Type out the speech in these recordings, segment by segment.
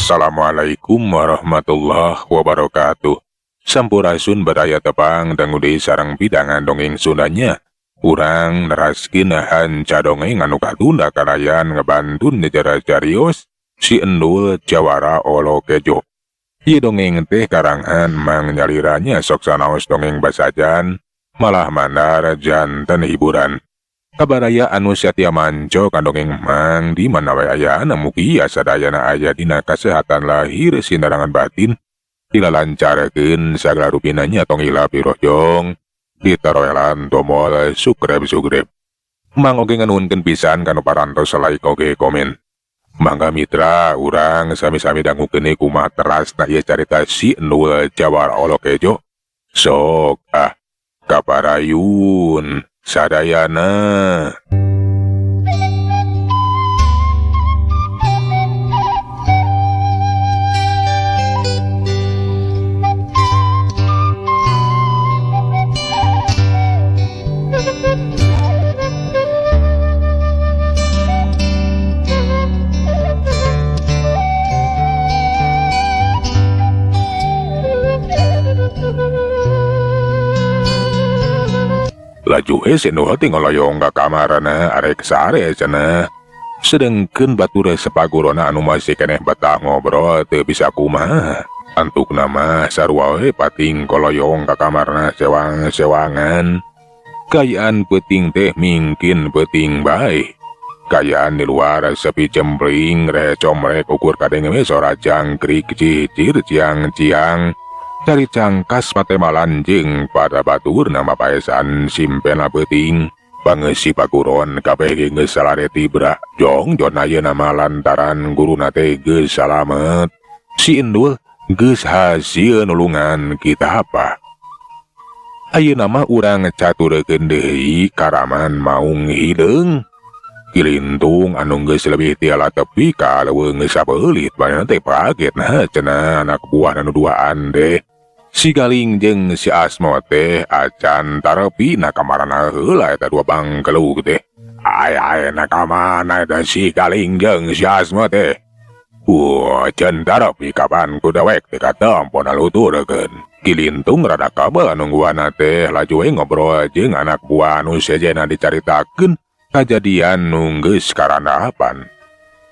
Assalamualaikum warahmatullahi wabarakatuh. Sampurasun baraya tepang dangu deui sareng pidangan dongeng Sundanya. Urang neraskeun hanca dongeng anu katunda kalayan ngebantun nyejarah carios si Endul Jawara Olo Kejo. Ieu dongeng teh karangan Mang Nyaliranya sok sanaos dongeng basajan malah mandar janten hiburan. Kabaraya anu satia manco ka dongeng Mang di mana wae ayana mugia sadayana aya dina kasehatan lahir sinarangan batin dilalancarkeun sagala rupina nya tong hilap dirojong ditaroelan tomol subscribe. Mang oge nganuhunkeun pisan kanu parantos like oge komen. Mangga mitra urang sami-sami dangukeun kumaha terasna ieu carita si Endul Jawara Olo Kejo. Sok ah kaparayun sadayana. Laju si Endul teh ngoloyong ka kamarana arek sare cenah. Sedengkeun batur sepagurona anu masih keneh betah ngobrol teu bisa kumaha. Antukna mah sarua we pating koloyong ka kamarna sewang-sewangan. Kayaan peuting teh mingkin peuting bae. Kayaan di luar sepi jempling recomrek ukur kadenge we sora jangkrik cicir ciang-ciang. Cari cangkas matemalan jeung pada batur nama paesan simpena peuting. Pangeusi paguron kabeh ge geus salare tibra. Jong jon ayeuna mah lantaran guruna teh geus salamet. Si Endul geus hasil nulungan kita apa. Ayeuna mah urang caturekeun deui karaman maung hideung. Kilintung anu geus leuwih tiala tepi ka leuweung geus sabeulit bae teh kaget nah cenah anak buah anu duaan teh. Si Galing jeung si Asmo teh acan tarepi na kamarana heula eta dua bangkeluk teh. Ay na kamana eta si Galing jeung si Asmo teh. Wah, can tarepi kapan ku dewek teh katempo naluturkeun. Kilintung rada kabel nungguanna teh laju we ngobrol jeung anak buah anu sejenna dicaritakeun kajadian nu geus karandapan.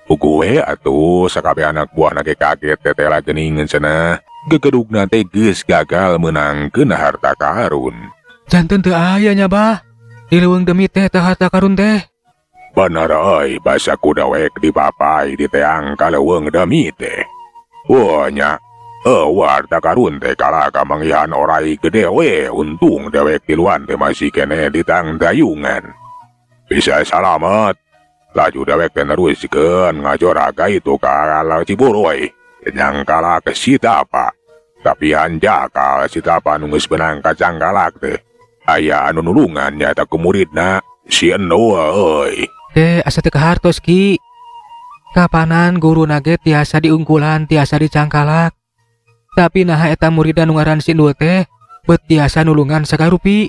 Puguh we atuh sakabeh anak buahna ge kaget tetela geuning cenah. Gegedugna teh geus gagal meunangkeun harta karun. Janten teu aya nya bah. Di leuweung demi teh teh harta karun teh. Bener euy, basa ku dewek dipapai di teang ka leuweung demi teh. Wah nya, eueuh harta karun teh kalah ka manggihan orai gede we, untung dewek tiluan teh masih keneh di tangdayungan. Bisa salamet. Laju dewek teh neruskeun ngajoraga itu ka Ciburuy. Nyangkala ke si Tapa. Tapi hanjakal si Tapa nu geus beunang ka cangkalak teh. Aya anu nulungan nyaeta ku muridna si Endul euy. Teh asa teu kahartos ki. Kapanan guruna ge tiasa diungkulan tiasa dicangkalak. Tapi naha eta muridna nu ngaran si Endul teh bet tiasa nulungan sagarupi.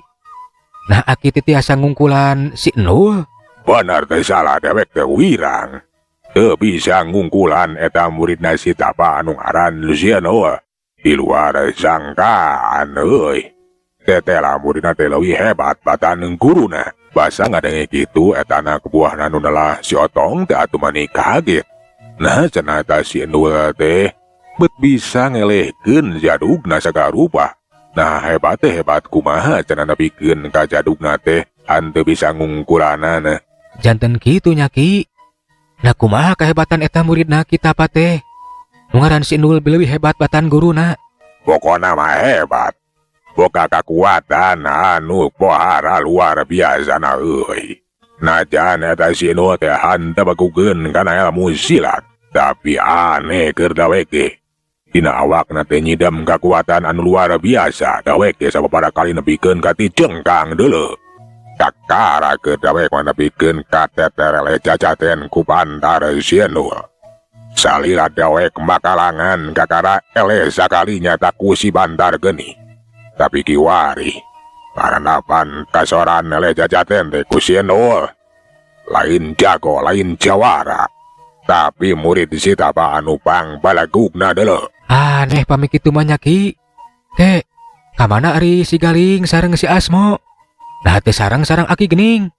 Nah aki teh tiasa ngungkulan si Endul. Bener teh salah dewek teh wirang. Teu bisa ngungkulan eta muridna si Tapa anu ngaran si Endul. Di luar sangkaan euy. Tetela muridna teh leuwih hebat batan guruna. Basa ngadenge kitu eta anak buahna nu nelah si Otong teh atuh mani kaget. Nah cenah eta si Endul teh bet bisa ngelehkeun jadugna sagarupa. Nah hebat teh hebat kumaha cenah nepikeun ka jadugna teh henteu bisa ngungkulanana. Janten kitu nya ki. Nah kumaha kehebatan eta muridna ki Tapa teh? Nu ngaran si Endul leuwih hebat batan guruna. Pokona mah hebat. Boga kakuatan anu pohara luar biasa na euy. Najan eta si Endul teh henteu bagugeun kana ilmu silat, tapi aneh keur dawek ge. Dina awakna teh nyidam kakuatan anu luar biasa, dawek ge sababaraha kali nepikeun ka ti jengkang deuleu. Kakara keur dawek mah nepikeun ka teterele jajaten ku bantar si Endul. Salira dawek makalangan kakara eleh sakalinya taku si bantar geni. Tapi kiwari karandapan kasoran eleh jajaten teh ku si Endul. Lain jago, lain jawara. Tapi murid si Tapa anu pang balagugna deuleu. Aneh pami kitu mah nya, Ki. Ke, kamana ari si Galing sareng si Asmo? Nah, teu sareng-sareng aki gening.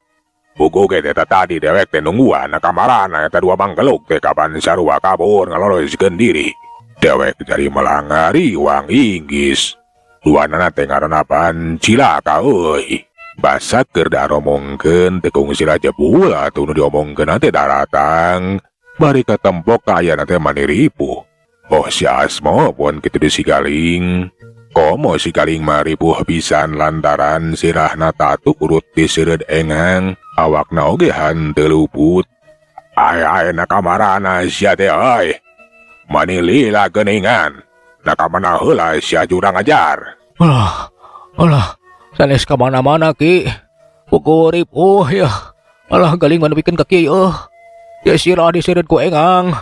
Puguh ge eta tadi dewek teh nungguan na kamarana eta dua manggeluk teh kapan sarua kabur ngaloloskeun diri. Dewek jadi melangari uang inggis. Duanana teh ngaranna pan cilaka euy. Basa keur daromongkeun teu kungsi jebul atuh nu diomongkeun teh daratang. Bari katempok kaayaan teh mani ripuh. Oh, si Asmo pun kitu di si Galing. Komo si Galing mah ripuh pisan lantaran sirahna tatu urut diseureud engang. Awakna oge henteu luput. Ai ai, na kamarana sia teh euy? Mani lila geuningan. Na kamana heula sia jurang ajar? Alah, alah, sanes ka mana-mana, Ki. Puguh ripuh ya. Alah, Galing mah nepikeun ka kieu. Ya sirah diseureud ku engang.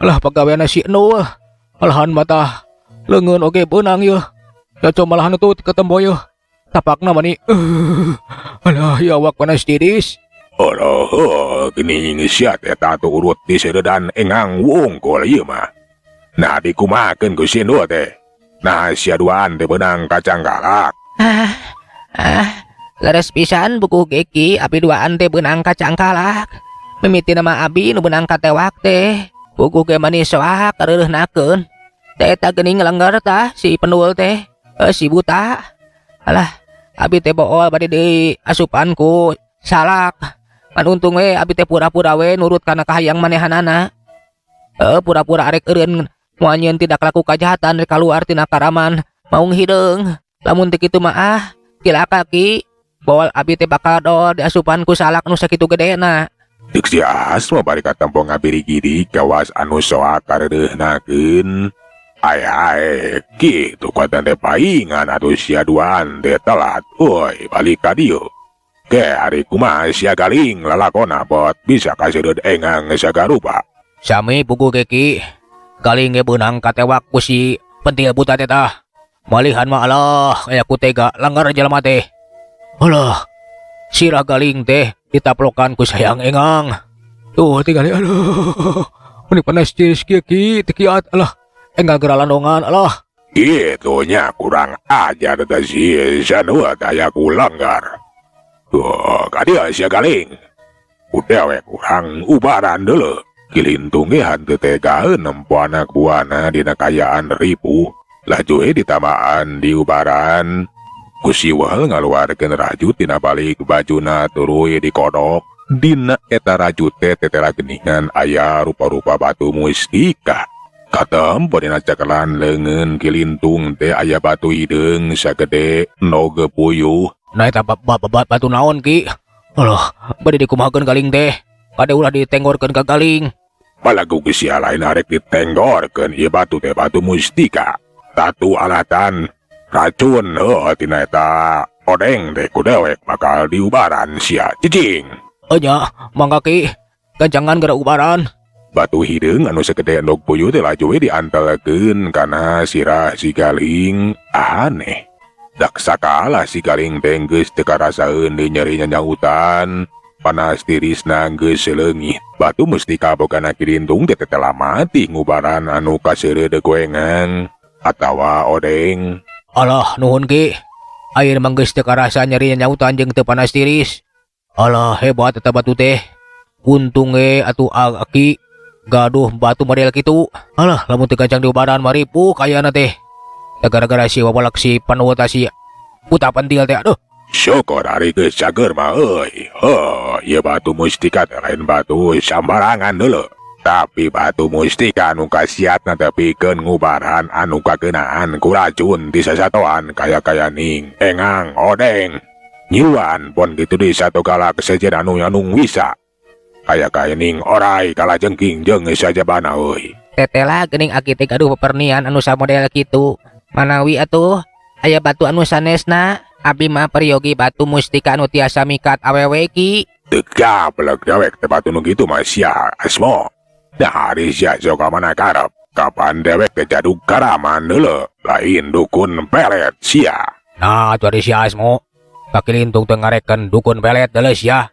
Alah, pagaweana si Endul. Alahan mata leungeun oge beunang yeuh. Caco malahan tut ketembo yeuh. Tapakna mani. Alah, ya awak panas tiris. Alah, heuh, geuning sia teh tatu urut diseureudan engang wungkul ieu mah. Nah, dikumahakeun ku si Endul teh? Nah, sia duaan teh beunang kacanggalak. Ah, ah, leres pisan puguh ge, Ki, abi duaan teh beunang kacangkalak. Mimiti nama abi nu beunang katewak teh. Puguh ge mani soak kareureunahkeun. Teh eta geuning ngelengger tah si Pendul teh. Eh, si buta. Alah, abi teh bool bade deui asupan ku salak. Pan untung we abi teh pura-pura we nurut kana kahayang manehanana. Eh, pura-pura arek eureun moal nyieun tindak laku kajahatan rek kaluar tina karaman maung hideung. Lamun teu kitu mah, ah, cilaka, Ki. Bool abi teh bakal dol diasupan ku salak nu sakitu gedena. Ceuk si Asmo bari katempo ngabiri-giri kawas anu soak kareureunahkeun. Ai ai, kitu kuatan teh paingan atuh sia duaan teh telat. Euy, balik ka dieu. Ke ari kumaha sia Galing lalakona bot bisa kaseureud engang sagarupa? Sami puguh ge, Ki. Galing ge beunang katewak ku si pentil buta teh tah. Malihan mah alah aya ku tega langgar jelema teh. Alah, sirah Galing teh ditaplokan ku sayang engang. Tuh tinggali, aduh. Meni panas tiris kieu, Ki, teu kiat alah. Enggal geralandongan alah. Kitu nya, kurang ajar teh si Sanua aya ku langgar. Tuh, kadieu sia Galing. Ku dewek urang ubaran deuleu. Ki Lintung ge henteu tega nempo anak buahna dina kaayaan ripuh. Laju we ditambaan diubaran. Ku Siwal ngaluarkeun rajut tina balik bajuna tuluy dikodok. Dina eta rajut teh tetela geuningan aya rupa-rupa batu mustika. Katempo dina cakelan leungeun Ki Lintung teh aya batu hideung sagede endog puyuh. Nah, eta batu naon, Ki? Alah, bade dikumahakeun Galing teh? Kade ulah ditenggorkeun ka Galing. Balagu sia, lain arek ditenggorkeun, ieu batu teh batu mustika. Tatu alatan racun heuh tina eta odeng teh ku dewek bakal diubaran sia cicing. Oh nya, mangga, Ki. Gancangan geura ubaran. Batu hideung anu segede endog puyuh teh laju we diantelkeun kana sirah si Galing. Aneh. Dak sakala si Galing teh geus teu karasaeun deui nyeri nyanyautan. Panas tirisna geus leungit. Batu mustika bogana Ki Lintung teh tetela mati ngubaran anu kaseureud ku engang atawa odeng. Alah, nuhun, Ki. Ayeuna mah geus teu karasa nyeri nyautan jeung teu panas tiris. Alah, hebat eta batu teh. Untung we atuh aki gaduh batu model kitu. Alah, lamun teu gancang diubaran mah ripuh kayana teh. Da gara-gara si wawalak si panuwata si buta pentil teh, aduh. Syukur ari geus cager mah euy. Heuh, ieu batu mustika teh lain batu sambarangan deuleu. Tapi batu mustika anu kasiatna teh pikeun ngubaran anu kakeunaan ku racun ti sasatoan kaya-kayaning engang, odeng. Nyiluan pon kitu di satu galak sejen anu anu wisa. Kaya-kayaning orai, kalajengking jeung sajabana euy. Tetela geuning aki teh gaduh pepernian anu samodel kitu. Manawi atuh aya batu anu sanesna, abi mah peryogi batu mustika anu tiasa mikat awewe, Ki. Teu gablek dewek teh batu nu kitu mah sia Asmo. Dah ari sia sok ka mana karep? Kapan dewek teh jadug karaman deuleu, lain dukun pelet sia. Nah, atuh ari si Asmo. Ka Ki Lintung teh ngareken dukun pelet deuleu sia.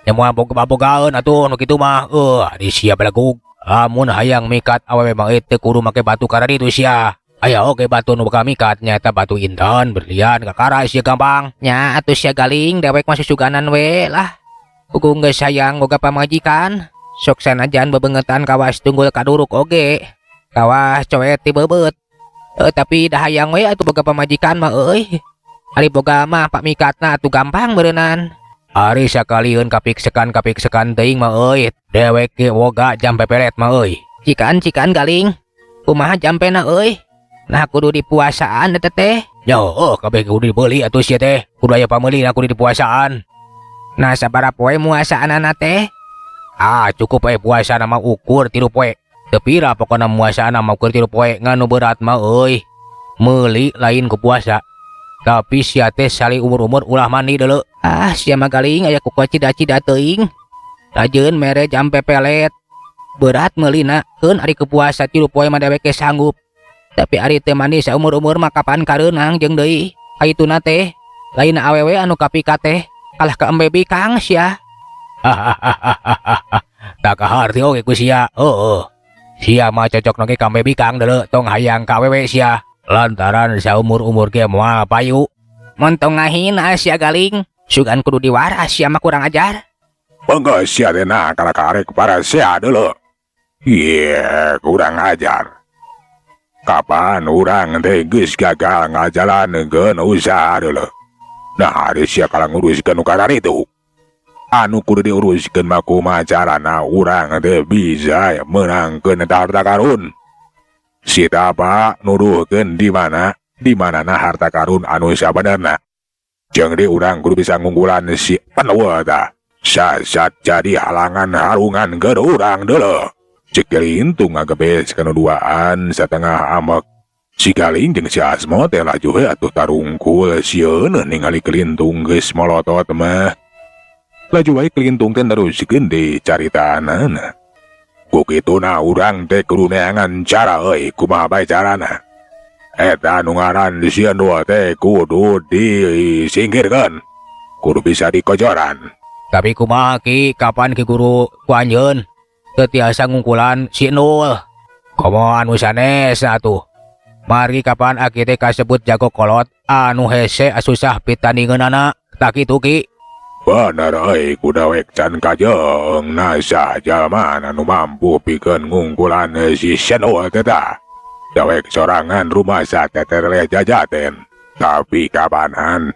Nya moal boga-bogaeun atuh nu kitu mah. Ari sia belagug. Lamun hayang mikat awewe mah teu kudu make batu kararitu sia. Aya oge batu nu bakal mikat nyaeta batu intan, berlian, kakara sia gampang. Nya atuh sia galing dewek mah susuganan we lah. Puguh geus hayang boga pamajikan. Sok sanajan bebengetan kawas tunggul kaduruk oge. Kawas coet ti beubeut. Tapi dah hayang we atuh boga pamajikan mah euy. Ari boga mah pamikatna atuh gampang beureunan. Ari sakalieun kapiksekan-kapiksekan teuing mah euy, dewek ge boga jampe pelet mah euy. Cikaan-cikaan galing. Kumaha jampena euy? Nah kudu dipuasaan eta teh. Ya heuh kabeh kudu dibeuli atuh sia teh. Kudu aya pameulina kudu dipuasaan. Nah sabaraha poe muasaanana teh? Ah cukup we puasana mah ukur 3 poe. Teu pira pokona muasaana mah ukur 3 poe ngan nu berat mah euy. Meuli lain ku puasa. Tapi sia teh sali umur-umur ulah mandi deuleu. Ah sia mah galing aya ku cida-cida teuing. Rajeun mere jampe pelet. Berat meulina keun ari ku puasa 3 poe mah dewek ge sanggup. Tapi ari teu mandi saumur-umur mah kapan kareunang jeung deui. Kaituna teh lain awewe anu kapika teh kalah ka embe bikang sia. Tak kaharti oge ku sia. Heueuh. Sia mah cocok oge ka embe bikang deuleu tong hayang ka awewe sia. Lantaran saumur-umur ge moal payu. Montong ngahina sia galing. Sugan kudu diwaras sia mah kurang ajar. Bangga sia teh nah kana karek para sia deuleu. Ieu kurang ajar. Kapan urang teh geus gagal ngajalaneun usaha deuleu. Nah ari sia kalah nguruskeun nu kararitu. Anu kudu diuruskeun mah kumaha carana urang teh bisa meunangkeun eta harta karun. Si Tapa nuduhkeun di mana, di manana harta karun anu sabenerna. Jeung di urang kudu bisa ngunggulan si Endul tah. Sasat jadi halangan harungan keur urang deuleu. Cek Kelintung ngagebes kana duaan satengah amek. Si Galing jeung si Asmo teh laju we atuh tarungkul sieun ningali Kelintung geus molotot mah. Laju wae Kelintung teh neruskeun deui caritaanana. Ku kituna urang teh kudu neangan cara euy kumaha bae carana. Eta nu ngaran si Endul teh kudu disingkirkeun. Kudu bisa dikojoran. Tapi kumaha ki kapan ki guru ku anjeun teu tiasa ngungkulan si Endul. Komo anu sanes atuh. Mari kapan aki teh kasebut jago kolot anu hese asusah pitandingeunana tak kitu ki. Bener euy ku dawek can kajeung nasa jalma anu mampu pikeun ngungkulan si Endul teh tah. Dawek sorangan rumasa teterleh jajaten. Tapi kapanan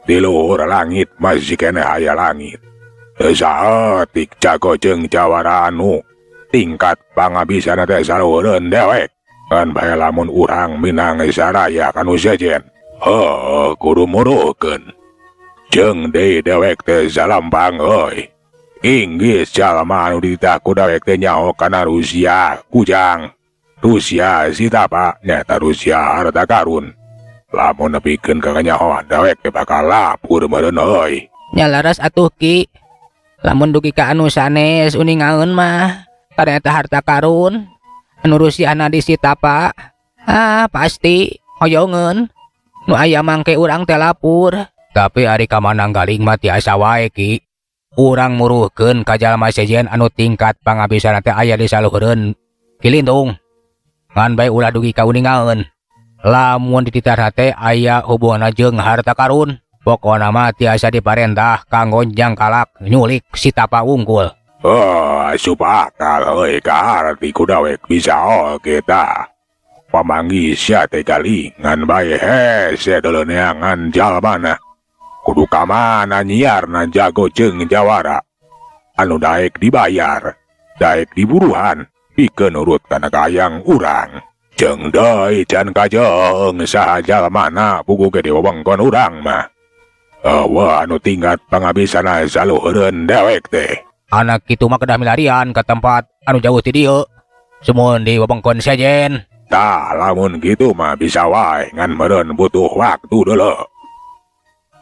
di luhur langit masih keneh aya langit. Saeutik jago jeung jawara anu tingkat pangabisana teh saluhureun dewek. Ngan bae lamun urang minang saraya kanu sejen. Heuh kudu muruhkeun. Jeung deui dewek teh salampang euy. Inggris jalma anu dititah ku dewek teh nyaho kana Rusia kujang. Rusia si Tapa nyaeta Rusia harta karun. Lamun nepikeun ka kanyahoan dewek teh bakal lapur meureun euy. Nya laras atuh ki. Lamun dugi ka anu sanes uningaeun mah karena eta harta karun anu Rusiana di si Tapa. Ah pasti hoyongeun nu aya mangke urang teh lapur. Tapi ari kamanang galing mah tiasa wae ki. Urang muruhkeun ka jalma sejen anu tingkat pangabisana teh aya di saluhureun Kilintung. Ngan bae ulah dugi ka uningaeun. Lamun dititah teh aya hubunganna jeung harta karun. Pokona mah tiasa diparentah kanggo jangkalak nyulik si Tapa wungkul. Oh, asup akal euy kaharti ku dawek bisa oge tah. Pamanggih sia teh galingan bae hese deuleu neangan jalmana. Kudu ka mana nyiarna jago jeung jawara. Anu daek dibayar, daek diburuhan, pikeun nurut kana kahayang urang. Jeung deui can kajeung saha jalmana puguh ge diwewengkon urang mah. Eueuh anu tingkat pangabisana saluhureun dewek teh. Anak kitu mah kedah milarian ka tempat anu jauh ti dieu. Sumuhun di wewengkon sejen. Tah lamun kitu mah bisa wae ngan meureun butuh waktu deuleu.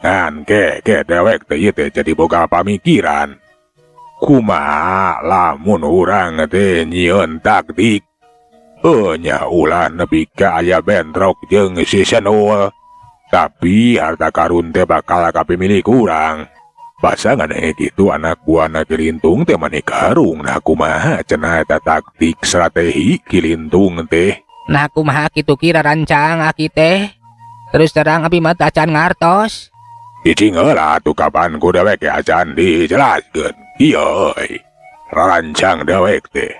Ngan ke dewek teh ieu teh jadi boga pamikiran. Kumaha lamun urang teh nyieun taktik. Heuh nya ulah nepi ka aya bentrok jeung si Senul. Tapi harta karun teh bakal kapimilik urang. Basa ngadenge kitu anak buahna Ki Lintung teh mani karung, nah kumaha cenah eta taktik strategi Ki Lintung teh? Nah, kumaha kitu ki rancang aki teh? Terus terang abi mah acan ngartos. Cicing heula atuh, kapan ku dewek acan dijelaskeun. Ieu euy. Rancang dewek teh.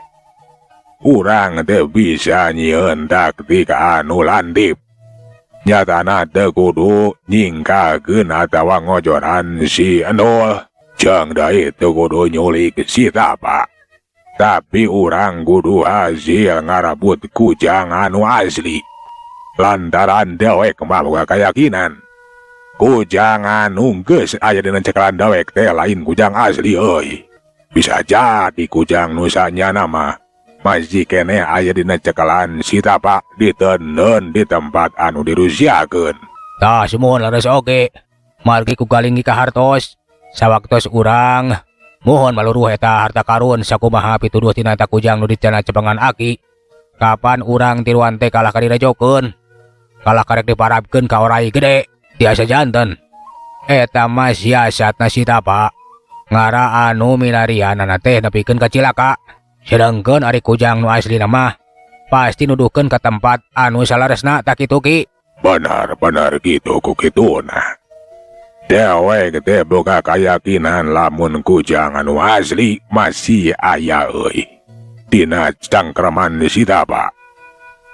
Urang teh bisa nyieun taktik anu lantip. Nyatana teu kudu nyingkakeun atawa ngojoran si Endul. Jeung deui teu kudu nyulik si Tapa. Tapi urang kudu hasil ngarabut kujang anu asli. Lantaran dewek mah boga keyakinan kujang anu geus aya dina cekalan dewek teh lain kujang asli euy. Bisa jadi kujang nu sanyana mah masih keneh aya dina cekalan si Tapa, diteundeun di tempat anu dirusiakeun. Tah, sumuhun, leres oge. Margi ku Galing kahartos. Sawaktos urang muhun maluruh eta harta karun sakumaha pituduh tina eta kujang nu dicana cepengan aki. Kapan urang tiluan teh kalah ka direjokeun. Kalah karek diparabkeun ka orai gede. Tiasa janten. Eta mah siasatna si Tapa. Ngara anu milarianana teh nepikeun ka cilaka. Sedangkeun ari kujang nu aslina mah pasti nuduhkeun ka tempat anu salaresna, tah kitu, Ki. Benar-benar gitu ku kituna. Dewek teh boga keyakinan lamun kujang anu asli masih aya euy dina cangkraman si Tapa.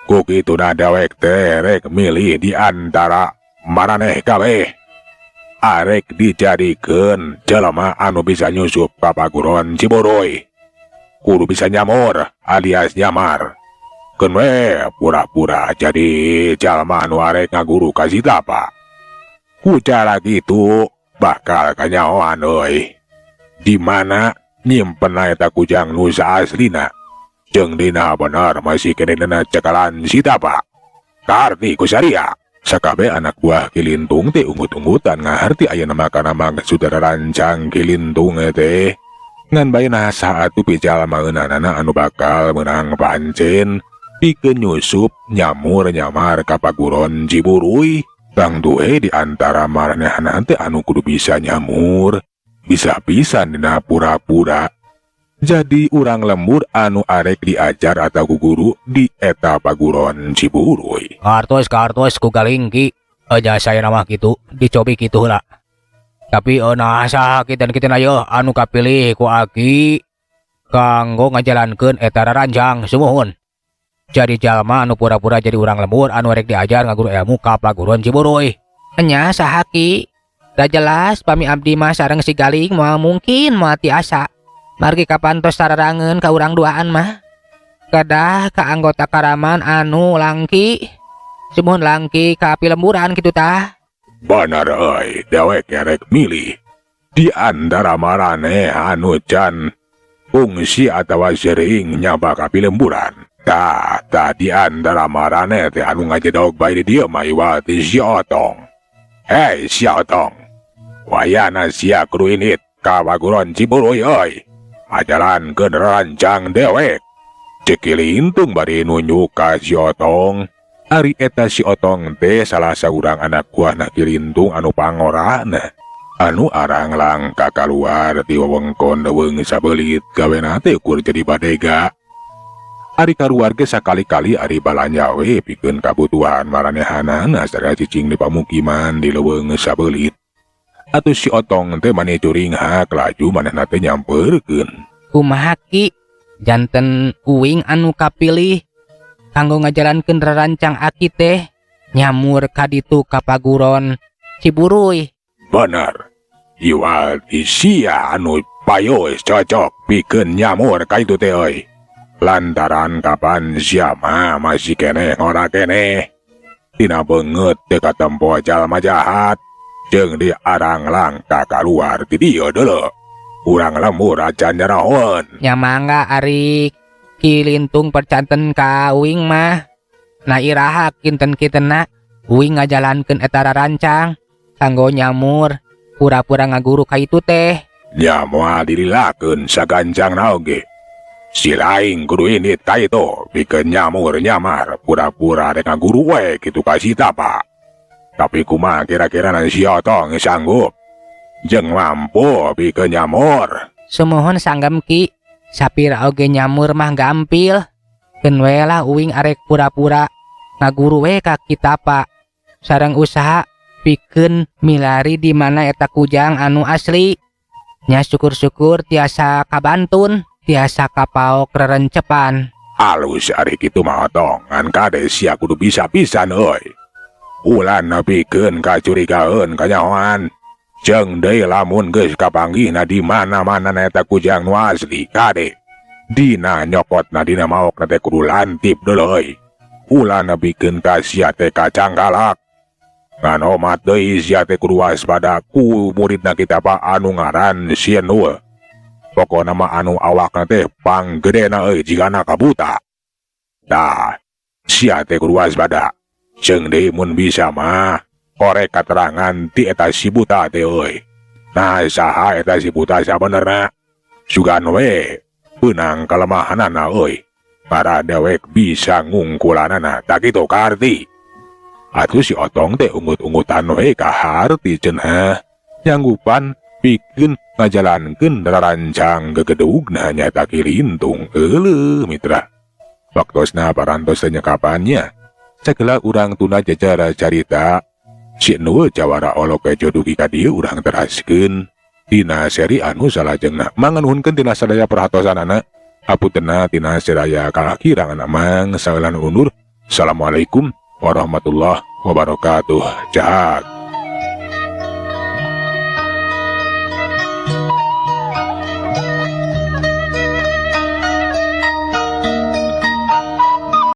Ku kituna dewek teh rek milih di antara maraneh kabeh. Arek dijadikeun jelema anu bisa nyusup ka paguron Ciburuy. Kudu bisa nyamur alias nyamar. Keun we pura-pura jadi jalma anu arek ngaguru ka si Tapa. Ku cara kitu bakal kanyahoan euy. Di mana nyimpen eta kujang nu aslina. Jeung dina bener masih keneh dina cekalan si Tapa. Karti ku saria. Sakabeh anak buah Ki Lintung teh unggut-unggutan ngaharti ayeuna makana maksud rancang Ki Lintung teh. Ngan bae nah saat tu pijalmaeunana anu bakal menang pancen pikeun nyusup nyamur nyamar ka paguron Ciburuy. Tangtu di antara maranehna teh anu kudu bisa nyamur, bisa pisan dina pura-pura. Jadi urang lembur anu arek diajar atau ku guru di eta paguron Ciburuy. Kartos, kartos ku Galing, Ki. Aja saya nama gitu, dicobi kitu heula. Tapi nah saha kinten-kinten ayo anu kapilih ku aki kanggo ngajalankeun eta rancang? Sumuhun. Jadi jalma anu pura-pura jadi urang lembur anu rek diajar ngaguru ilmu ka paguron Ciburuy. Enya saha, Ki? Da jelas pami abdi mah sareng si Galing moal mungkin, moal tiasa. Margi kapan tos tararangeun ka urang duaan mah. Kedah ka anggota karaman anu langki. Sumuhun, langki ka pilemburan kitu tah. Bener euy, dewek erek milih di antara maraneh anu can fungsi atawa sering nyaba ka pilemburan. Tah, tah di antara maraneh teh anu ngajedog bae di dieu mah iwati si Otong. Hei si Otong. Wayana sia kudu indit ka paguron Ciburuy euy. Ajarankeun rancang dewek. Cek Ki Lintung bari nunjuk ka si Otong. Ari eta si Otong teh salah saurang anak buahna Ki Lintung anu pangorana. Anu arang langka kaluar ti wewengkon leuweung sabelit, gawena teh ukur jadi badega. Ari kaluar ge sakali-kali ari balanja we pikeun kabutuhan maranehanana sareng cicing di pamukiman di leuweung sabelit. Atuh si Otong teh mani curinghak, laju manehna teh nyamperkeun. Kumaha, Ki? Janten uing anu kapilih kanggo ngajalankeun rarancang aki teh nyamur ka ditu ka paguron Ciburuy? Bener. Iwal ti sia anu payos cocok pikeun nyamur ka itu teh euy. Lantaran kapan sia mah masih keneh ngora keneh. Dina beungeut teu katempo jalma jahat jeung di arang langka kaluar ti dieu deuleu. Urang lembur acan nyarahoeun. Nya mangga ari Ki Lintung percanten ka uing mah. Nah, iraha kinten-kintenna uing ngajalankeun eta rarancang kanggo nyamur pura-pura ngaguru ka itu teh? Nya moal dililakeun sagancangna oge. Si laing kudu indit ka itu pikeun nyamur nyamar pura-pura rek ngaguru we kitu ka si Tapa. Tapi kumaha kira-kira si Otong sanggup? Jeung mampu pikeun nyamur. Sumuhun sanggem, Ki. Sapira oge nyamur mah gampil. Keun we lah uing arek pura-pura ngaguru we ka Ki Tapa. Sareng usaha pikeun milari di mana eta kujang anu asli. Nya syukur-syukur tiasa kabantun, tiasa kapaok rerencepan. Alus ari kitu mah, Otong, ngan kade sia kudu bisa pisan euy. Ulah nepikeun kacurigaeun kanyahoan. Jeung deui lamun geus kapanggihna di mana-mana eta kujang nu asli, kade. Dina nyokotna, dina maokna teh kudu lantip deuleu euy. Ulah nepikeun ka sia teh kacangkalak. Ngan omat deui sia teh kudu waspada ku muridna Ki Tapa anu ngaran si Endul. Pokona mah anu awakna teh panggedena euy jigana ka buta. Tah, sia teh kudu waspada. Jeung deui mun bisa mah korek katerangan ti eta si buta teh euy. Nah, saha eta si buta sabenerna? Sugan we beunang kalemahanana euy. Para dewek bisa ngungkulanana, tah kitu kaharti. Atuh si Otong teh unggut-unggutan we kaharti cenah. Nyanggupan pikeun ngajalankeun rarancang gegedugna nyaeta Ki Lintung. Euleuh, mitra. Waktosna parantos teh nyekapannya. Sagala urang tuna jejer carita Si Endul Jawara Olok Kejo dugi ka dieu urang teraskeun dina seri anu salajengna. Manganuhunkeun tina sadaya perhatosanana. Hapuntenna tina sadaya kakirangan amang saeulan undur. Assalamualaikum warahmatullahi wabarakatuh. Cahak.